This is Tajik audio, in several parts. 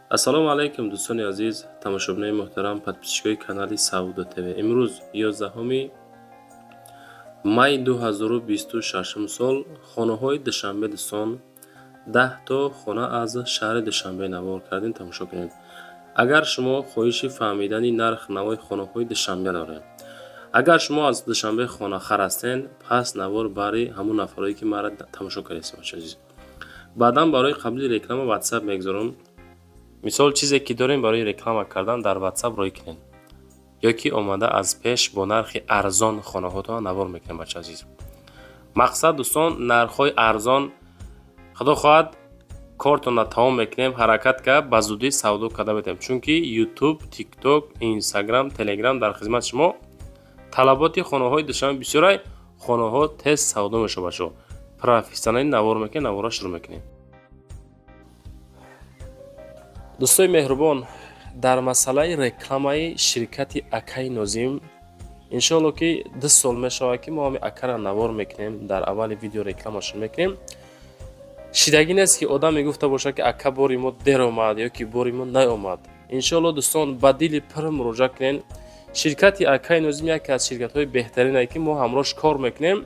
Ассалому алайкум, дӯстони азиз, тамошобинони муҳтарам, подписчикои канали Савдо ТВ. Имрӯз 11 май 2026 сол, хонаҳои Душанбе. Дӯстон, 10 то хона аз шаҳри Душанбе навор кардем, тамошо кунед. Агар шумо хоҳиши фаҳмидани нарх навои хонаҳои Душанбе доред, агар шумо аз Душанбе хонахар ҳастен, пас навор бари ҳамун нафарое, ки маро тамошо кардед. Азиз, баъдан барои қабули реклама Ватсап мегузорам. Мисол, чизе ки дорем барои реклама кардан, дар Ватсап рой кунед ё ки омада аз пеш бо нархи арзон хонаҳотон навор мекунем. Бача азиз, мақсад, дӯстон, нархҳои арзон. Худо хоҳад, кортонро тамом мекунем, ҳаракат кард, ба зудӣ савдо карда метавонем, чунки Ютуб, Тикток, Инстаграм, Телеграм дар хизмати шумо. Талаботи хонаҳои Душанбе бисёрай, хонаҳо тез савдо мешавад. Бачаҳо, профессионалӣ навор мекунем, наворро шурӯъ мекунем. Дӯстои меҳрубон, дар масъалаи рекламаи ширкати акаи Нозим, иншоалло, ки 2 сол мешавад, ки мо ҳами акара навор мекунем, дар аввали видео рекламашон мекунем. Шидагӣ нест, ки одам мегуфта бошад, ки ака, бори мо дер омад ё ки бори мо наомад. Иншоалло, дӯстон, ба дили пур муроҷиат кунед. Ширкати акаи Нозим яке аз ширкатҳои беҳтарине, ки мо ҳамроҳш кор мекунем.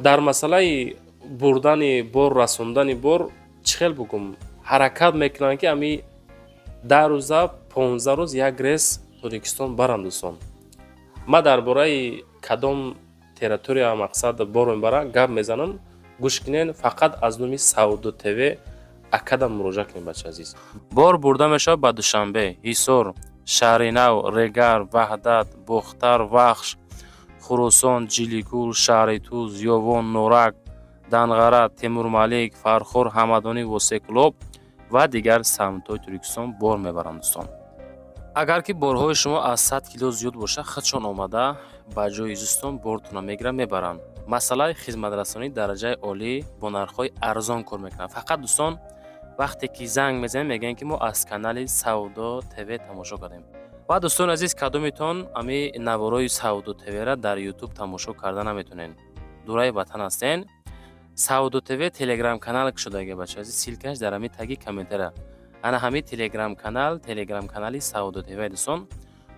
Дар масъалаи бурдани бор, расондани бор, чӣ хел бугум, ҳаракат мекунанд, ки ами 10 рӯза, 15 рӯз як рейс Тоҷикистон баранд. Дӯстон, ман дар бораи кадом территория, мақсад, бор мебарам, гап мезанам, гӯш кунед. Фақат аз номи Савдо ТВ акадам муроҷиат кунед. Бача азиз, бор бурда мешавад ба Душанбе, Ҳисор, Шаҳринав, Регар, Ваҳдат, Бохтар, Вахш, Хуросон, Ҷиликул, шаҳри Туз, Ёвон, Норак, Данғара, Темурмалик, Фархор, Ҳамадонӣ, Восекӯлоб ва дигар самтҳои Тоҷикистон бор мебаранд. Дӯстон, агар ки борҳои шумо аз 100 кило зиёд бошад, худшон омада ба ҷои зистон бортонро мегиранд, мебаранд. Масъалаи хизматрасонии дараҷаи олӣ, бо нархҳои арзон кор мекунанд. Фақат, дӯстон, вақте ки занг мезанем, мегӯянд, ки мо аз канали Савдо ТВ тамошо кардем. Ва, дӯстони азиз, кадомитон ами наворои Савдо ТВра дар Ютуб тамошо карда наметонед, дураи ватан ҳастен, Савдо ТВ Телеграм канал кушодаги. Бача азиз, ссылкаш дар ҳами таги комментария. Ана ҳами Телеграм канал, Телеграм канали Савдо ТВ. Дӯстон,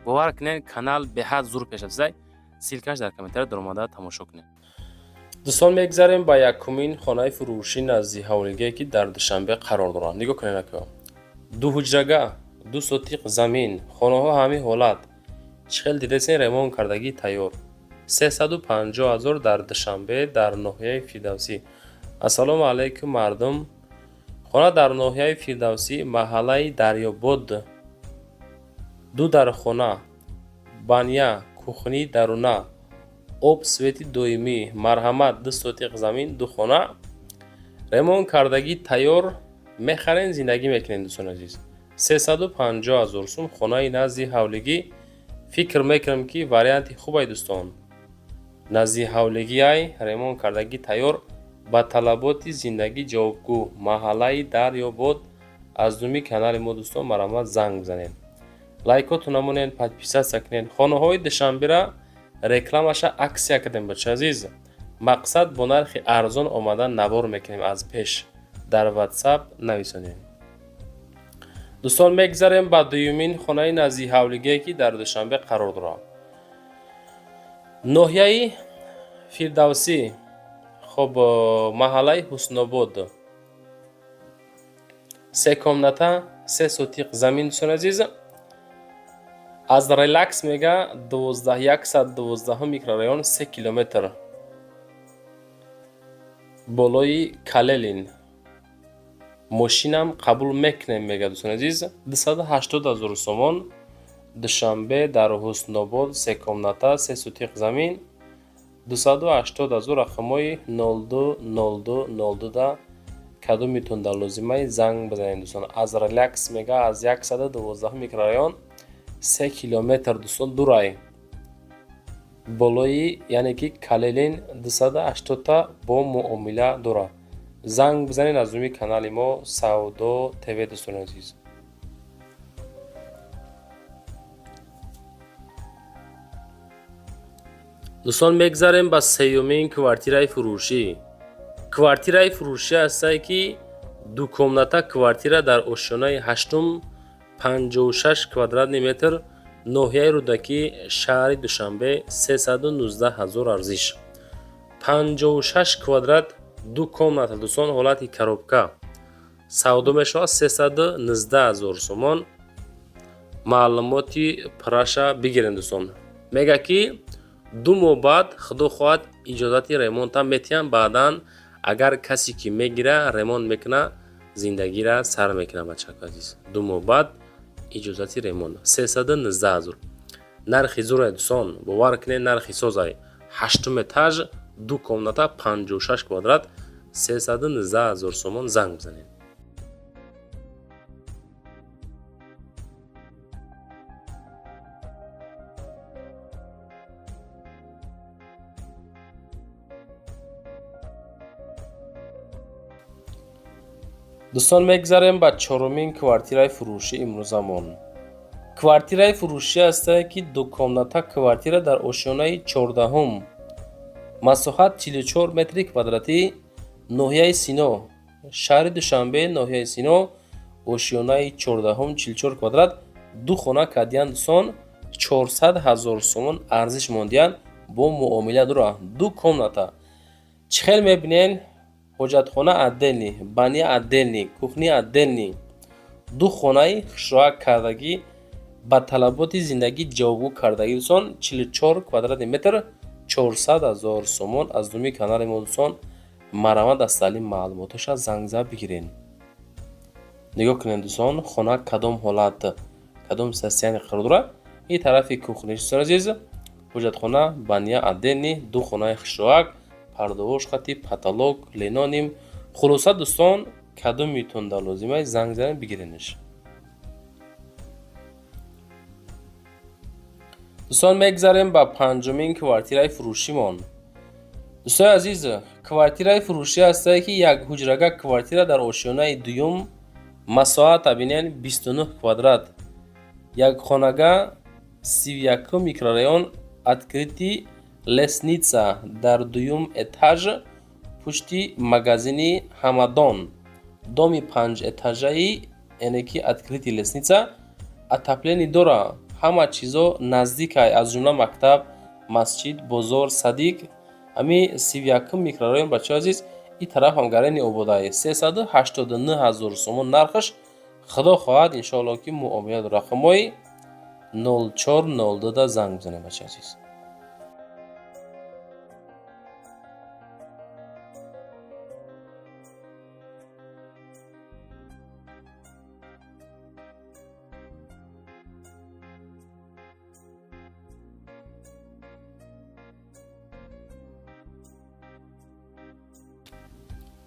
бовар кунед, канал беҳад зур пеш рафтаи. Ссылкаш дар комментария, даромада тамошо кунед. Дӯстон, мегзарем ба якумин хонаи фурӯшӣ назди ҳавлигае, ки дар Душанбе қарор доранд. Нигоҳ кунед, ака, ду ҳуҷрага, 2 сотиқ замин, хонаҳо ҳамин ҳолат, чӣ хел дидесен, ремонт кардагӣ, тайёр, 350 000, дар Душанбе, дар ноҳияи Фирдавсӣ. Ассалому алайкум, мардум! Хона дар ноҳияи Фирдавсӣ, маҳаллаи Дарёбод, ду дархона, баня, кухни даруна, об, свети доимӣ. Марҳамат, 2 сотиқ замин, ду хона, ремонт кардагӣ, тайёр, мехарен, зиндагӣ мекунем. Дӯстони азиз, 350 000 сум, хонаи назди ҳавлигӣ. Фикр мекунам, ки варианти хубай, дӯстон. Назди ҳавлигиай, ремонт кардагӣ, тайёр, ба талаботи зиндагӣ ҷавобгӯ, маҳаллаи Дарёбод. Аз думи канали мо, дӯстон, марҳамат, занг бизанед, лайкотон намонед, подписаться кунед. Хонаҳои Душанбера рекламаша акция кардем. Бача азиз, мақсад, бо нархи арзон омада навор мекунем, аз пеш дар Ватсап нависонем. Дӯстон, мегзарем ба дуюмин хонаи назди ҳавлигие, ки дар Душанбе қарор дорад, ноҳияи Фирдавсӣ, хоб, маҳаллаи Ҳуснобод, се комната, 3 сотиқ замин. Дӯстони азиз, аз Релакс мега 12112 микрорайон 3 километр, болои Калелин. Мошинам қабул мекунем, мега. Дӯстони азиз, 280 000 сомон, Душанбе, дар Ҳуснобод, се комната, 3 сотиқ замин, 280 000. Рақамҳои 02 02 02 да кадомитон дар лозимаи, занг бизанед. Дӯстон, аз Релакс мега аз 112 микрорайон 3 километр, дӯстон, дурай, болои, яъне ки Калелин, 280та бо муомила дорад. Занг бизанед аз рӯи канали мо Савдо ТВ. Дӯстони азиз, дӯстон, мегзарем ба сеюмин квартираи фурӯшӣ. Квартираи фурӯшӣ ҳастае, ки Двухкомната квартира дар ошёнаи ҳаштум, 56 квадратный метр, ноҳияи Рӯдакӣ, шаҳри Душанбе, 319 ҳазор арзиш. 56 квадрат, ду комната, дӯстон, ҳолати коробка савдо мешавад 319 ҳазор сомон. Маълумоти пурраша бигирем, дӯстон. Мега, ки 2 моҳ баъд, худо хоҳад, иҷозати ремонтам метиҳам. Баъдан агар касе ки мегира, ремонт мекуна, зиндагира сар мекуна. Бачако азиз, 2 моҳ баъд иҷозати ремонт, 319 ҳазор. Нархи зурай, дӯстон, бовар кунед, нархи созай. Ҳаштум этаж, ду комната, 56 квадрат, 319 ҳазор сомон. Занг бизанед. Дӯстон, мегзарем ба чорумин квартираи фурӯши имрӯзамон. Квартираи фурӯшӣ ҳастае, ки двухкомната квартира дар ошёнаи 14-ум, масоҳат 44 метри квадратӣ, ноҳияи Сино, шаҳри Душанбе, ноҳияи Сино, ошёнаи 14-ум, 44 квадрат, ду хона кардиян, дӯстон, 400 ҳазор сомон арзиш мондиян, бо муомила дора. Ду комната, чӣ хел мебинен, ҳоҷатхона отдельный, баня отдельный, кухня отдельный, ду хонаи хушроҳак кардагӣ, ба талаботи зиндагӣ ҷавобгӯ кардагӣ, дӯстон, 44 квадратный метр, 400 ҳазор сомон. Аз думи канали мо, дӯстон, марҳамат, аз таълим маълумоташа занг зад бигирен. Нигоҳ кунед, дӯстон, хона кадом ҳолат, кадом состояние қарор дорад. Ин тарафи кухня, дӯстон азиз, ҳоҷатхона, баня отдельный, ду хонаи хушроҳак, пардовош хати потолок линолеум. Хулоса, дӯстон, кадомитон дар лозимай, занг занед, бигиренаш. Дӯстон, мегзарем ба панҷумин квартираи фурӯшимон. Дӯстони азиз, квартираи фурӯшӣ ҳастае, ки як ҳуҷрага квартира дар ошёнаи дуюм, масоҳата бинен, 29 квадрат, як хонага, 31-ум микрорайон, открытый лестница, дар дуюм этаж, пушти магазини Ҳамадон, доми панҷэтажаи, яъне ки открытый лестница, отопление дора, ҳама чизо наздикай, аз ҷумла мактаб, масҷид, бозор, садик. Ҳами 31-ум микрорайон, бачаҳои азиз, ин тарафам Гарени Ободай. 389 ҳазор сомон нархаш, худо хоҳад, иншоалло, ки муомила. Рақамҳои 0402 да занг бизанед, бачаи азиз.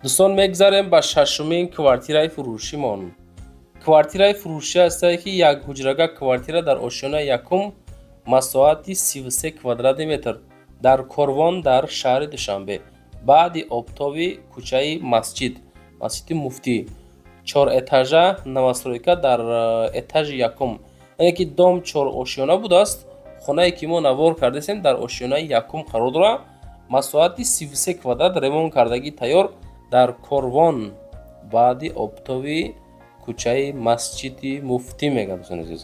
Дӯстон, мегзарем ба шашумин квартираи фурӯшимон. Квартираи фурӯшӣ ҳастае, ки як ҳуҷрага квартира дар ошёнаи якум, масоҳати 33 квадратный метр, дар Корвон, дар шаҳри Душанбе, баъди обтоби кӯчаи масҷид, масҷиди Муфтӣ, чорэтажа новостройка, дар этажи якум, яъне ки дом чор ошёна будааст. Хонае ки мо навор кардастем, дар ошёнаи якум қарор дорад, масоҳати 33 квадрат, ремонт кардагӣ тайёр, дар Корвон, баъди обтоби кӯчаи масҷиди Муфтӣ мегӯяд. Дӯстони азиз,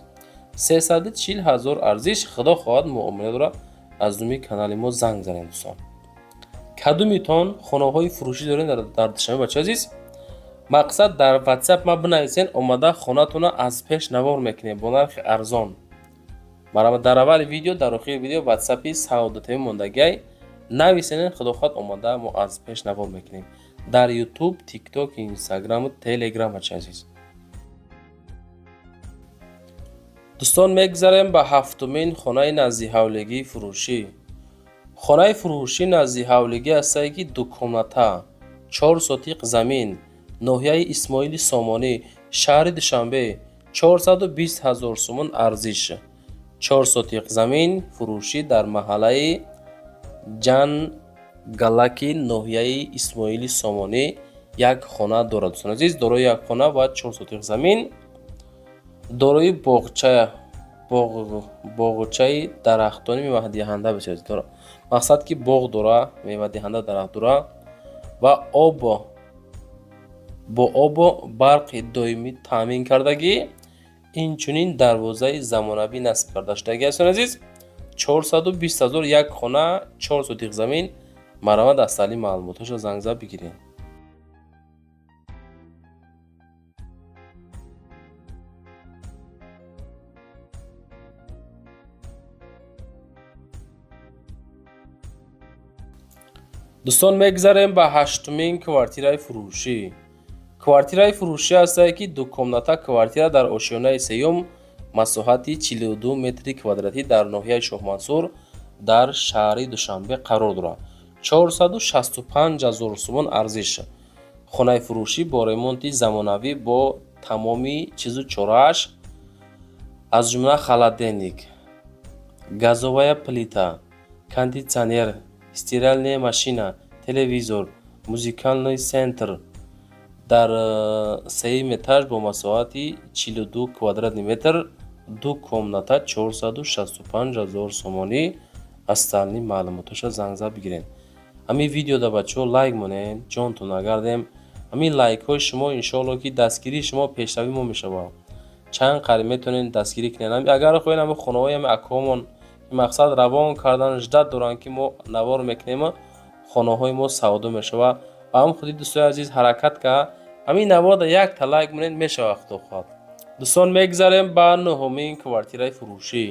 340 ҳазор арзиш, худо хоҳад, муомила дорад. Аз думи канали мо занг занед. Дӯстон, кадомитон хонаҳои фурӯшӣ доред дар Душанбе, бачаи азиз, мақсад, дар Ватсап ма бинависен, омада хонатона аз пеш навор мекунем бо нархи арзон. Дар аввали видео, дар охири видео Ватсапи савдотави мондагиай, нависенед, худо хоҳад, омада мо аз пеш навор мекунем дар Ютуб, Тикток, Инстаграму Телеграм, бачаи азиз. Дӯстон, мегзарем ба ҳафтумин хонаи наздиҳавлигии фурӯшӣ. Хонаи фурӯшӣ наздиҳавлигӣ ҳастае, ки двухкомната, 4 сотиқ замин, ноҳияи Исмоили Сомонӣ, шаҳри Душанбе, 420 ҳазор сомон арзиш. 4 сотиқ замин фурӯшӣ дар маҳаллаи Ҷангалаки ноҳияи Исмоили Сомонӣ як хона дорад. Дӯстони азиз, дорои як хона ва 4 сотиқ замин, дорои боғча, боғчаи дарахтони мевадиҳанда бисёр дора. Мақсад, ки боғ дора, мевадиҳанда дарахт дора ва об. Бо обу барқи доимӣ таъмин кардагӣ, инчунин дарвозаи замонавӣ насб карда шудагӣ. Дӯстони азиз, 420 ҳазор як хона, 4 сотих замин. Марҳамат, остальные маълумотҳоша занг зад бигиред. Дӯстон, мегзарем ба ҳаштумин квартираи фурӯшӣ. Квартираи фурӯшӣ ҳастае, ки ду комната квартира дар ошёнаи сеюм, масоҳати 42 метри квадратӣ, дар ноҳияи Шоҳмансур, дар шаҳри Душанбе қарор дорад. 465 ҳазор сомон арзиш. Хонаи фурӯшӣ бо ремонти замонавӣ, бо тамоми чизу чорааш, аз ҷумла холодильник, газовая плита, кондитсионер, стиральная машина, телевизор, музыкальный центр, дар сеюм этаж бо масоҳати 42 квадратный метр, ду комната, 465 ҳазор сомонӣ. Остальные маълумотҳоша занг зад бигиред. Ҳамин видеода, бачаҳо, лайк монед, ҷонтон нагардем. Ҳамин лайкҳои шумо, иншоалло, ки дастгирии шумо пешравии мо мешавад. Чанд қариб метавонед дастгирӣ кунед. Агар хоҳед, ҳамин хонаҳои ҳами акаҳомон, мақсад равон кардан, ждать доранд, ки мо навор мекунем, хонаҳои мо савдо мешавад. Ба ҳамин худи, дӯстои азиз, ҳаракат кард, ҳамин наворда якта лайк монед, мешавад, худо хоҳад. Дӯстон, мегзарем ба нуҳумин квартираи фурӯшӣ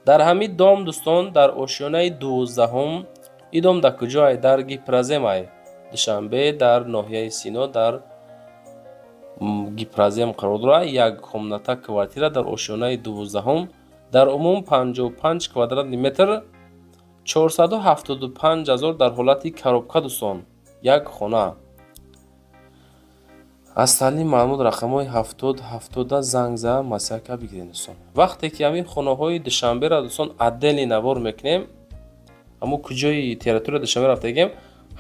дар ҳамин дом. Дӯстон, дар ошёнаи 12-ҳум. Ин дом дар куҷоай? Дар Гипроземай, Душанбе, дар ноҳияи Сино, дар Гипрозем қарор дорад. Як комната квартира дар ошёнаи 12-ҳум, дар умум 55 квадратный метр, 475 ҳазор, дар ҳолати коробка. Дӯстон, як хона. Остальные маълумот рақамҳои 70 70 занг зада, маслиҳат бигиред. Дӯстон, вақте ки ҳамин хонаҳои Душанберо, дӯстон, отдельный навор мекунем, ҳамо куҷои территория Душанбе рафтагем,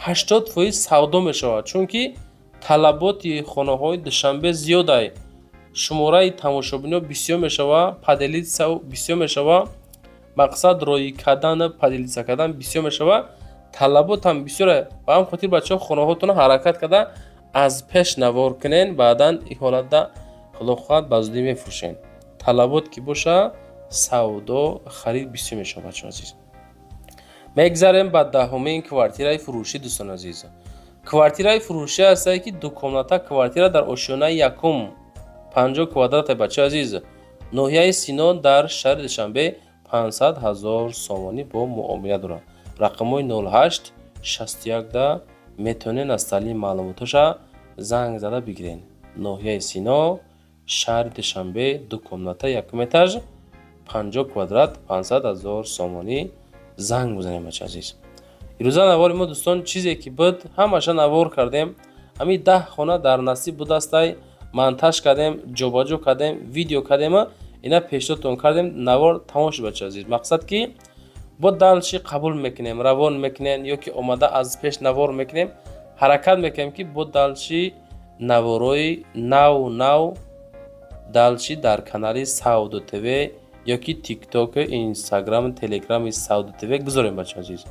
80% савдо мешавад, чунки талаботи хонаҳои Душанбе зиёдай, шумораи тамошобино бисёр мешавад, поделиться бисёр мешавад, мақсад роӣ кардану поделиться кардан бисёр мешавад, талаботам бисёре. Ба ҳамин хотир, бачаҳо, хонаҳотонро ҳаракат карда аз пеш навор кунен, баъдан ин ҳолатда, худо хоҳад, ба зудӣ мефурӯшен. Талабот ки боша, савдо, харид бисёр мешавад. Бачаҳо азиз, мегзарем ба 10-умин квартираи фурӯшӣ. Дӯстони азиз, квартираи фурӯшӣ ҳастае, ки ду комната квартира дар ошёнаи якум, 50 квадрата, бачаҳои азиз, ноҳияи Сино, дар шаҳри Душанбе, 500 ҳазор сомонӣ бо муомила дорад. Рақамҳои 08 61 да метавонед остальные маълумотҳоша занг зада бигиред. Ноҳияи Сино, шаҳри Душанбе, ду комната, якум этаж, 50 квадрат, 500 ҳазор сомонӣ. Занг бизанем, бача азиз. Ирӯза навори мо, дӯстон, чизе ки буд, ҳамаша навор кардем. Ҳамин 10 хона дар насиб будастай, монтаж кардем, ҷобаҷо кардем, видео кардем, ина пешниҳодтон кардем. Навор тамом шуд, бача азиз. Мақсад ки бо дальше қабул мекунем, равон мекунем ё ки омада аз пеш навор мекунем. Ҳаракат мекунем, ки бо дальше наворои нав нав дальше дар канали Савдо ТВ ё ки Тикток, Инстаграм, Телеграми Савдо ТВ гузорем. Бача азиз,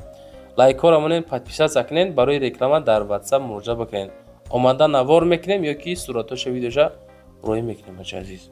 лайкҳоро монед, подписаться кунед, барои реклама дар Ватсап муроҷиат бикунед. Омада навор мекунем ё ки суратҳоша, видеоша роҳӣ мекунем, бача азиз.